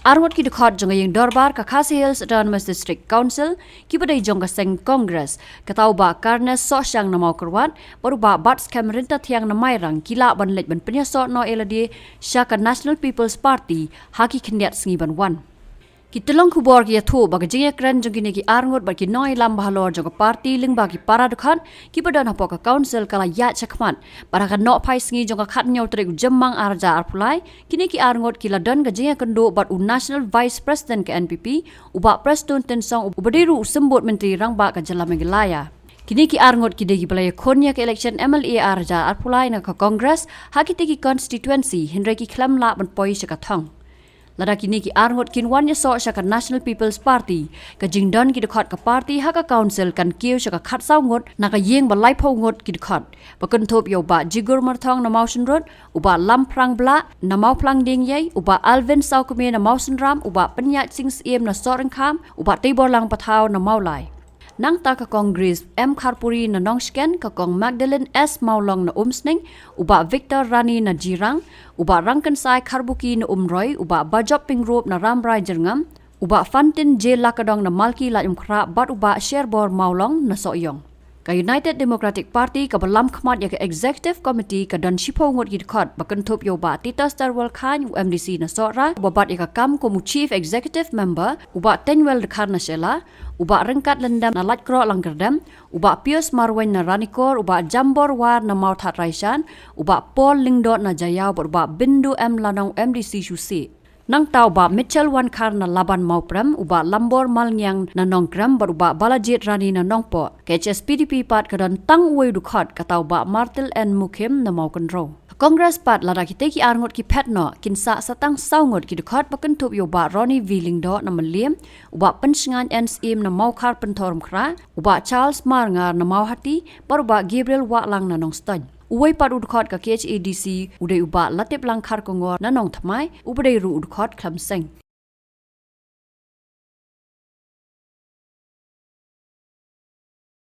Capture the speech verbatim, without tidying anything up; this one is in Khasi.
Arngut ki dkhot jong ka ïing dorbar ka Khasi Hills Autonomous District Council kiba dei jong ka seng Congress, kata u Bah Carnes Sohshang na Mawkyrwat bad u Bah Batskhem Ryntathiang na Mairang ki lah ban leit ban pynïasoh noh ïa lade sha ka National People's Party ha ki khyndiat sngi ban wan. Ki tyllong khubor ki ïathuh ba ka jingïakren jong kine ki arngut bad ki nongïalam bahalor jong ka party lyngba ki para dkhot kiba don hapoh ka council ka la ïaid shakhmat bad ha ka nohphai sngi jong ka khathynñiew tarik u Jymmang arhajar arphew lai, kine ki arngut ki la don ka jingïakynduh bad u National Vice President ka N P P, u Bah Prestone Tynsong uba dei ruh u symbud Myntri Rangbah ka jylla Meghalaya. Kine ki arngut ki dei kiba la ïakhun ïa ka election M L A arhajar arphew lai na ka Congress ha kitei ki constituency, hynrei ki khlem lah ban poi sha ka thong. Lada kine ki arngut kin wan ïasoh sha ka National People's Party, ka jingdon ki dkhot ka party ha ka council kan kiew sha ka khatsaw ngut na ka ïing ba laiphew ngut ki dkhot, ba kynthup ïa u Bah Jigur Myrthong na Mawshynrut, u Bah Lamphrang Blah na Mawphlang Diengiei, u Bah Alvin Sawkmie na Mawsynram, u Bah Pynïaid Sing Syiem na Sohryngkham, u Bah Teiborlang Pathaw na Mawlai. Nangta ka Kong Grace M Kharpuri na Nongshken, ka Kong Magdalene S Mawlong na Umsning, u Bah Victor Rani na Jirang, u Bah Rangkynsai Kharbuki na Umroi, u Bah Bajop Pyngrope na Rambrai Jyrngam, u Bah Fantin J Lakadong na Malki Laitumkhrah bad u Bah Sherbor Mawlong na Sohiong. Ka United Democratic Party kaba lam khmat ïa ka Executive Committee ka don shiphew ngut ki dkhot, ba kynthup ïa u Bah Titus Darwell Chyne, u M D C na Sohra, uba bat ïa ka kam kum u Chief Executive Member, u Bah Teiñwell Dkhar na Shella, u Bah Ryngkat Lyndam na Laitkroh Langkyrdem, u Bah Pius Marwein na Ranikor, u Bah Jambor War na Mawthadraishan, u Bah Paul Lyngdoh na Jaïaw bad u Bah Bindu M Lanong, M D C Shusi. Nangta u Bah Mitchell Wankhar na Laban Mawprem, u Bah Lambor Malngiang na Nongkrem bad u Bah Balajied Rani na Nongpoh. Ka H S P D P pat ka don tang uwei u dkhot, kata u Bah Martil N Mukhim na Mawkynrew. Ka Congress pat, lada kitei ki arngut ki phet noh, kin sah sa tang saw ngut ki dkhot, ba kynthup ïa u Bah Ronnie V Lyngdoh na Mylliem, u Bah Pynshngaiñ N Syiem na Mawkhar Pynthorumkhrah, u Bah Charles Marngar na Mawhati bad u Bah Gabriel Wahlang na Nongstoiñ. Uwei pat u dkhot ka K H A D C u dei u Bah Latiplang Kharkongor na Nongthymmai, uba dei ruh u dkhot khlem seng.